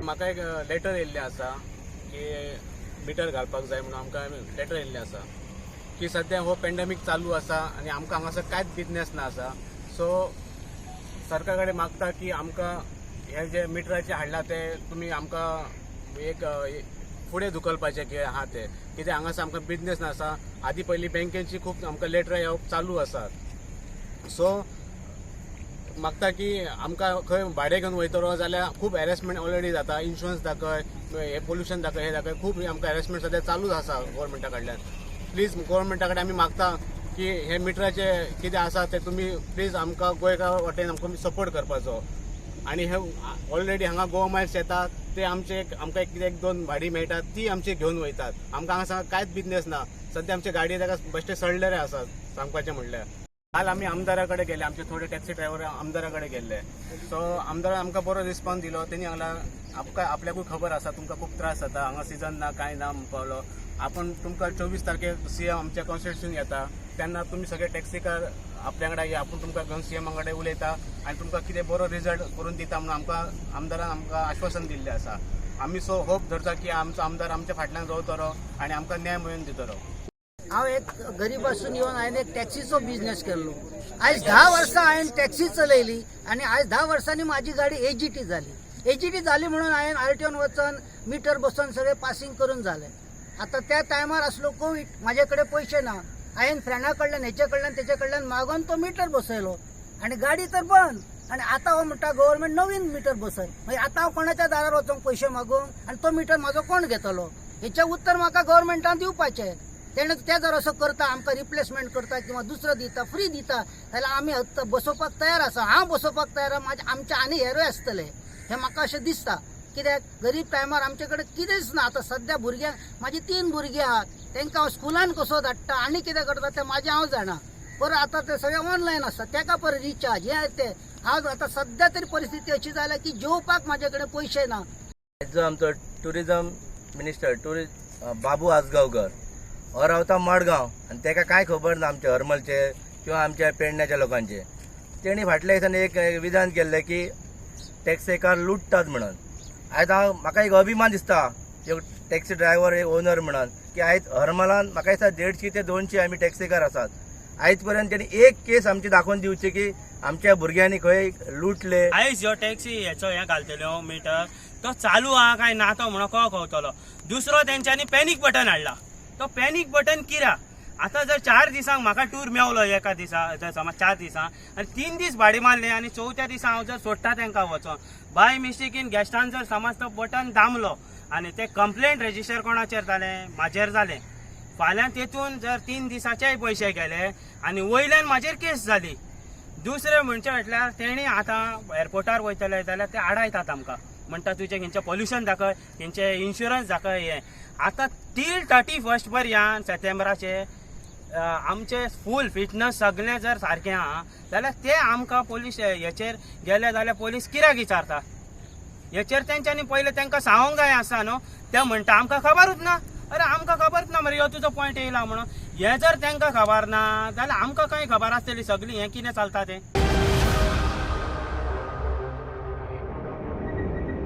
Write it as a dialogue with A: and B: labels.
A: म्हाका एक लेटर येयल्लें आसा की मिटर घालपाक जाय म्हणून आमकां लेटर येयल्लें आसा की सद्या हो पेंडेमीक चालू आसा आनी आमकां हांगासर कांयच बिजनेस ना आसा. सो सरकार कडेन मागता की आमकां हे जे मिटराचे हाडला ते तुमी आमकां एक फुडें धुकलपाचें की आहा ते कित्याक हांगासर आमकां बिजनेस ना आसा. आदी पयलीं बँकेची खूब आमकां लेटरां येवप चालू आसात. सो मागता की आमकां खंय भाडें घेवन वयतलो जाल्यार खूब हॅरेसमेंट ऑलरेडी जाता. इन्शुरन्स दाखय, हे पोल्युशन दाखय, हे दाखय, खूब आमकां हॅरेसमेंट सद्या चालूच आसा गोवोरमेंटा कडल्यान. प्लीज गोवोरमेंटा कडेन आमी मागता की हे मिटराचे कितें आसा ते तुमी प्लीज आमकां गोंयकार वाटेन आमकां सपोर्ट करपाचो. आनी हे ऑलरेडी हांगा गोवा मायल्स येतात ते आमचे आमकां एक दोन भाडी मेळटात ती आमची घेवन वयतात. आमकां हांगा कांयच बिजनेस ना. सद्या आमचे गाडये ताका बेश्टे सडलेले आसात सांगपाचें म्हणल्यार. काल आमी आमदारा कडेन गेले, आमचे थोडे टॅक्सी ड्रायव्हर आमदारा कडेन गेल्ले. सो आमदारान आमकां बरो रिस्पॉन्स दिलो. तेणी सांगला आमकां आपल्याकूय खबर आसा तुमकां खूब त्रास जाता, हांगा सिजन ना कांय ना म्हणपालो. आपूण तुमकां 24 तारखेक सीएम आमच्या कॉन्स्टिट्यूशन येता तेन्ना तुमी सगळे टॅक्सीकार आपल्या वांगडा या, आपूण तुमकां घेवन सीएमा कडेन उलयता आनी तुमकां कितें बरो रिजल्ट करून दिता म्हणून आमकां आमदारान आमकां आश्वासन दिल्लें आसा. आमी सो होप धरता की आमचो आमदार आमच्या फाटल्यान रावतलो आनी आमकां न्याय मेळोवन दितलो.
B: हांव एक गरीब आसून येवन हांवें एक टॅक्सीचो बिजनेस केल्लो. आयज 10 वर्सां हांवें टॅक्सी चलयली आनी आयज 10 वर्सांनी म्हाजी गाडी एजीटी जाली. एजीटी जाली म्हणून हांवें आरटीओन वचून मिटर बसोवन सगळें पासींग करून जालें. आतां त्या टायमार आसलो कोवीड, म्हाजे कडेन पयशे ना. हांवें फ्रेंडा कडल्यान हेचे कडल्यान तेचे कडल्यान मागोवन तो मिटर बसयलो आनी गाडी तर बंद. आनी आतां हांव म्हणटा गव्हर्मेंट नवीन मिटर बसय. मागीर आतां हांव कोणाच्या दारार वचोंक पयशे मागूंक आनी तो मिटर म्हाजो कोण घेतलो? हेचें उत्तर म्हाका गव्हर्मेंटान दिवपाचें. तेणे ते जर असो करता आमकां रिप्लेसमेंट करता किंवा दुसरो दिता फ्री दिता जाल्यार आमी बसोवपाक तयार आसा. हांव बसोवपाक तयार आसा, म्हाजे आमचे आनी हेरूय आसतले हें म्हाका अशें दिसता. कित्याक गरीब टायमार आमचे कडेन कितेंच ना. आतां सद्या भुरग्यांक म्हाजी 3 भुरगीं आहात, तांकां हांव स्कुलान कसो धाडटा आनी कितें करता तें म्हाजें हांव जाणा. परत आतां ते सगळें ऑनलायन आसता, ताका परत रिचार्ज हें तें. हांव आतां सद्या तरी परिस्थिती अशी जाल्या की जेवपाक म्हाजे कडेन पयशे ना.
C: जो आमचो टुरिजम मिनिस्टर बाबू आजगांवकर हो रावता मडगांव आनी ताका कांय खबर ना आमच्या हरमलचे किंवा आमच्या पेडण्याच्या लोकांचे. तेणी फाटल्या दिसांनी एक विधान केल्लें की टॅक्सीकार लुट्टात म्हणून. आयज हांव म्हाका एक अभिमान दिसता एक टॅक्सी ड्रायव्हर एक ओनर म्हणून की आयज हरमलान म्हाका दिसता 150 ते 200 आमी टॅक्सीकार आसात. आयज पर्यंत तेणी एक केस आमची दाखोवन दिवची की आमच्या भुरग्यांनी खंय लुटले.
D: आयज ह्यो टॅक्सी हेचो हें घालतल्यो मिटर तो चालू आहा काय ना तो म्हणून कळो कळटलो. दुसरो तेंच्यांनी पॅनीक बटन हाडला, तो पॅनीक बटन कित्याक? आतां जर 4 दिसांक म्हाका टूर मेवलो एका दिसा, जर समज 4 दिसांक आनी 3 दीस भाडें मारलें आनी चवथ्या दिसा हांव जर सोडटा तांकां वचोन, बाय मिस्टेकीन गॅस्टान जर समज तो बटन दामलो आनी ते कंप्लेंट रेजिस्टर कोणाचेर जालें? म्हाजेर जालें. फाल्यां तेतून जर 3 दिसाचेय पयशे गेले आनी वयल्यान म्हाजेर केस जाली. दुसरें म्हणचे म्हटल्यार तेणी आतां एअरपोर्टार वयतले जाल्यार ते आडायतात आमकां, म्हणटा तुजें खंयचें पोल्युशन दाखय, खंयचें इन्शुरन्स दाखय. हें आतां टील 31 पर्यंत सप्टेंबराचे आमचे फूल फिटनस सगळें जर सारकें आहा जाल्यार ते आमकां पोलीस हेचेर गेले जाल्यार पोलीस कित्याक विचारता? हेचेर तेंच्यांनी पयलें तांकां सांगूंक जाय आसा न्हू. ते म्हणटा आमकां खबरूच ना. अरे आमकां खबरूच ना मरे ह्यो तुजो पॉयंट येयला म्हणून. हें जर तांकां खबर ना जाल्यार आमकां कांय खबर आसतली सगळी हें कितें चलता तें.